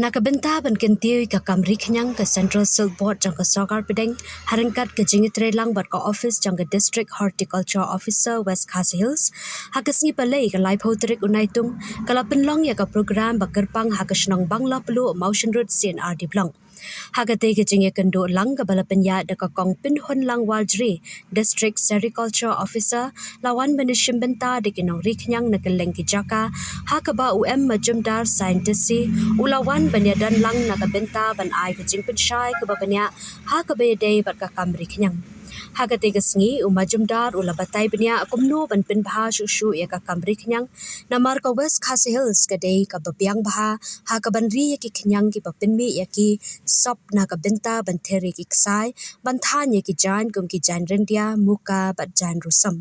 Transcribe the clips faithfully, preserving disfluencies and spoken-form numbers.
Na ka bynta ban kyntiew ïa ka kam ri khñiang, ka Central Silk Board jong ka Sorkar Pdeng, ha ryngkat ka jingïatreilang bad ka office jong ka District Horticulture Officer West Khasi Hills, ha ka sngi Palei ka laiphew tarik u Naitung, ka la pynlong ïa ka program ba kyrpang ha ka shnong Bangla Pluh, Mawshynrut C and R D Block. Ha katei ka jingïakynduh lang kaba la pynïaid da ka Kong Pynhunlang Warjri, District Sericulture Officer, la wan ban ïashim bynta da ki nongri khñiang na kylleng ki jaka, ha kaba u M Majumdar Scientist C, u la wan ban ïadon lang na ka bynta ban ai ka jingpynshai kaba bniah ha kaba ïadei bad ka kam ri khñiang. Ha katei ka sngi, u Majumdar u la batai bniah kumno ban pynbha shuh shuh ïa ka kam ri khñiang, namar ka West Khasi Hills ka dei kaba biang bha ha kaban ri ïa ki khñiang kiba pynmih ïa ki sop na ka bynta ban ther ïa ki ksai, ban thaiñ ïa ki jaiñ kum ki jaiñ ryndia, muka bad jaiñ rusom.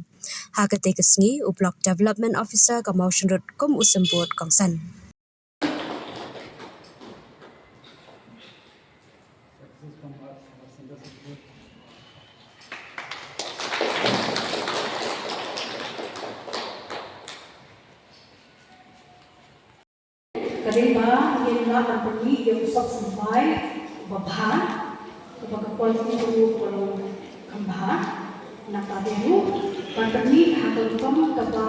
Ha katei ka sngi, u Block Development Officer ka Mawshynrut kum u symbud kongsan. Ka dei ba ngin lah ban pynmih ïa u sop symbai uba bha, kaba ka quality jong u ka long kham bha. Nangta de ruh ban pynmih ha ka rukom kaba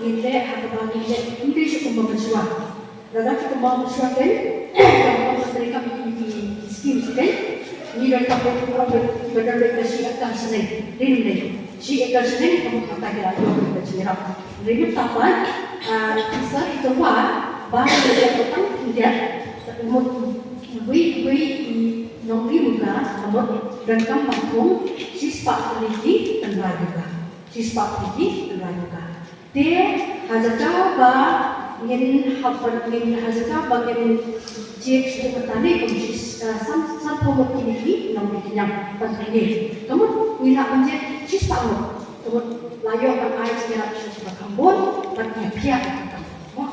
ngin leh, ha kaba ngin leh, ngin leh sha kumba mynshuwa. Lada ki kumba mynshuwa kein, ka rukom ban treikam ïa ki, ki skim sha kein, ngi donkam ban, ban, ban, ban, ban, shi ekar shaneng, dei ne em dei? Shi ekar shaneng, ka mut mynta ki la ïoh ka jingïarap. Hynrei mynta pat, ah, ki sa, ki tyrwa ba ngi la ïoh tang khyndiat, ka mut wei, wei i nongri muka, ka mut donkam ban thung shispah tylli ki tynrai muka. Shispah tylli ki tynrai muka. Te ha jaka ba ngin hap ban, ngin, ha jaka ba ngin jied shuh mynta ne kum shi, eh, san, sanphew ngut kine ki nongri khñiang ban trei. Ka mut ngi hap ban jied shispah ngut. Ka mut la ïoh ban ai jingïarap sha kiba kham bun bad ïa phi ïa ka kam. Mo.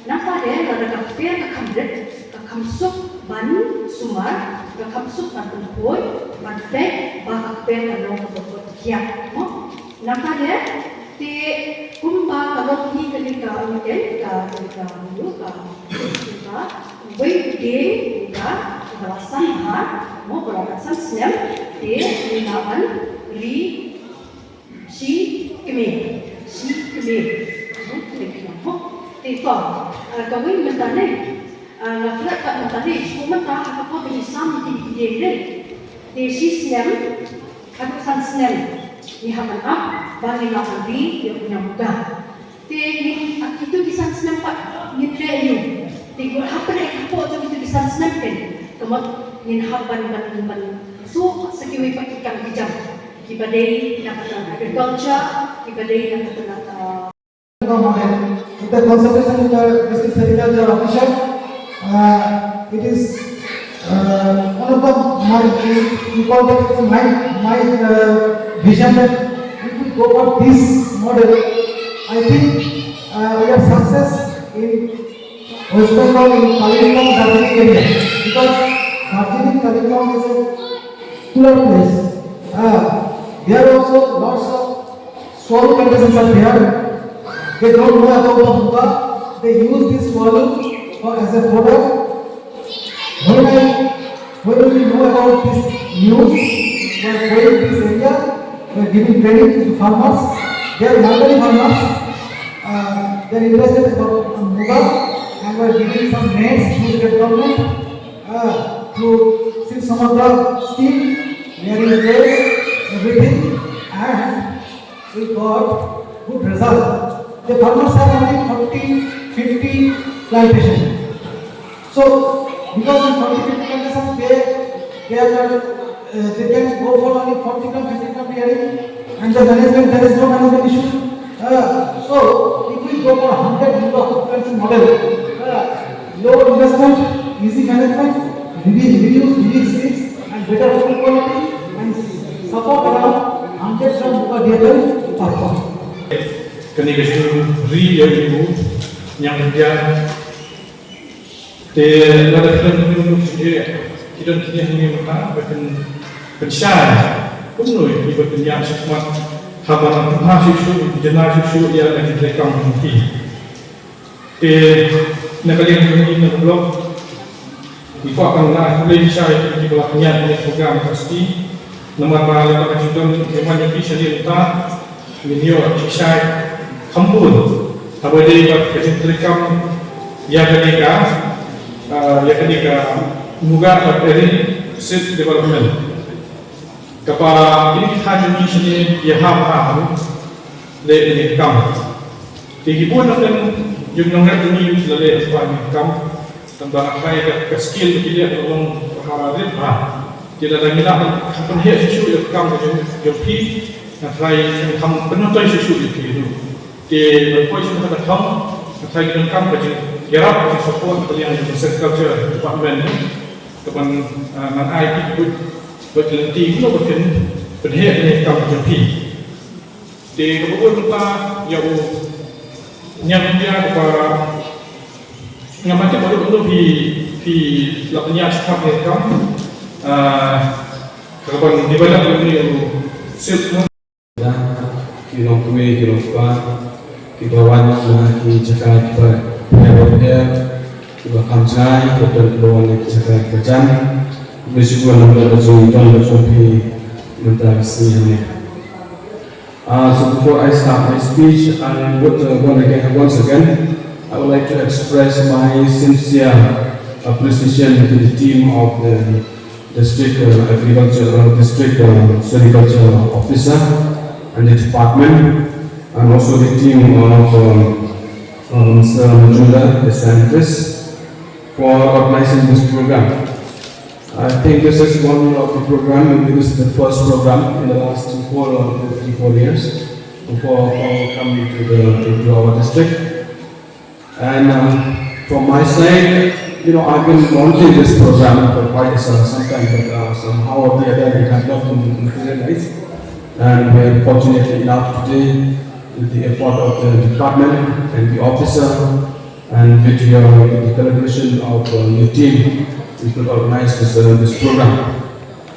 Nangta de lada ka kper ka kham rit, ka kham suk ban sumar, ka kham suk ban pynkhuid, ban peit ba ka kper ka long kaba khuid kiad. Mo. Nangta de, te kumba ka long hi kane ka, kane ka, kane ka, ka, ka, wei u dieng, ka, ka la san bha, mo, ka la san snem, te, te la ban ri, shi kmie, shi kmie. Mo, kmie kmie, mo. Te ko, ah, kawei mynta ne, ah, nga klet pat mynta ne, shu mynta, ha ka por ba ngi sam ïa ki dieng ne. Te shi snem, haduh san snem, ngi hap ban ap, ba ngin lah ban ri ïa u khñiang muka. Te ngin, ha kito ki san snem pat, ngin leh aïu? Te ngi hap ban leh hapoh jong kito ki san snem kein. Ka mut ngin hap ban, ban, ban suk sa kiwei pat ki kam ki jam. Kiba dei na ka tnat agriculture, kiba dei na ka tnat, ah, With the consultation with the district secretary, the official, uh, it is, uh, one of the my important, my, my, uh, vision that if we go for this model, I think, uh, we have success in West Bengal, in Kalimpong, Darjeeling area, because Darjeeling, Kalimpong is a cooler place. Uh, there are also lots of swallow plantations are there. They don't know about the muka. They use this swallow for, as a product. When I, when we know about this news, we are going to this area, we are giving training to the farmers. They are Malwari farmers. Uh, they are interested about muka, and we are giving some nets to the government, uh, to see some of the scheme, we are in place, everything, and we got good result. The farmers have only forty, fifty plantation. So, because in forty, fifty plantation, they, they are not, uh, they can go for only forty gram, fifty gram bearing, and the management, there is no management issue. Uh, so, if we go for hundred muka plantation model, uh, low investment, easy management, reduce, reduce, reduce, and better food quality, and support around hundred gram muka bearing per ton. Kane ka jingri ïa u khñiang India. Te lada ki don kine ki jingri, ki don kine hangne mynta ba kin pynshai kumno ïa ki ba kin ïaid shakhmat haba nang pynbha shuh shuh, pynjngai shuh shuh ïa la ki treikam jong ki. Te na ka liang jong ngi na ka block, Ngi kwah ban ai khublei shisha ïa ki ba la pynïaid ïa ka program ka sngi. Namar ba lada ka jingdon jingwan jong phi shane mynta, ngin ïoh shisha kham bun haba ïadei bad ka jingtreikam ïa kane ka, ah, ïa kane ka Muga Area Self Development. Kaba kine ki thaiñ jong ngi shane ïahap ha leh ïa kane ka kam. Te ki bun na pdeng jong nongrep jong ngi la leh ïa kane ka kam. Tang ba nga tharai ka, ka skill ba ki leh ka long kaba rit bha. Te lada ngi lah ban pynheh shuh shuh ïa ka kam ka jong, jong phi, nga tharai kan kham pynmyntoi shuh shuh ïa phi ruh. Te ban poi sha kata ka thong, nga tharai ki donkam ka jingïarap, ka jingsupport na ka liang jong ka Sericulture Department, ka ban, ah, nang ai ki buit, buit lynti kumno ba kin pynheh ïa kane ka kam ka jong phi. Te kaba bun mynta ïa u Niang India kaba nga mut ba ruh phi, phi la pynïaid shakhmat ïa ka kam, ah, ka ban develop ïa une u silk. Ki longkmie ki longkpa kiba wan na ki jaka kiba pher bapher, kiba kham jngai, kiba don kiba wan na ki jaka kiba jan. Khublei shibun namar ka jingdon ka jong phi mynta ka sngi hangne. Uh, so before I start my speech, I would, uh, want again, once again, I would like to express my sincere appreciation to the team of the District, uh, Agriculture, uh, District, uh, Sericulture Officer and the department, and also the team of, um, uh, Mister Majumdar, the scientist, for organizing this program. I think this is one of the program, and this is the first program in the last four or three, four years before, for coming to the, into our district. And, um, from my side, you know, I've been wanting this program for quite some, some time, but, uh, somehow or the other it had not been materialized. And we're fortunate enough today with the effort of the department and the officer and with your, with the collaboration of, uh, your team, we could organize this, uh, this program.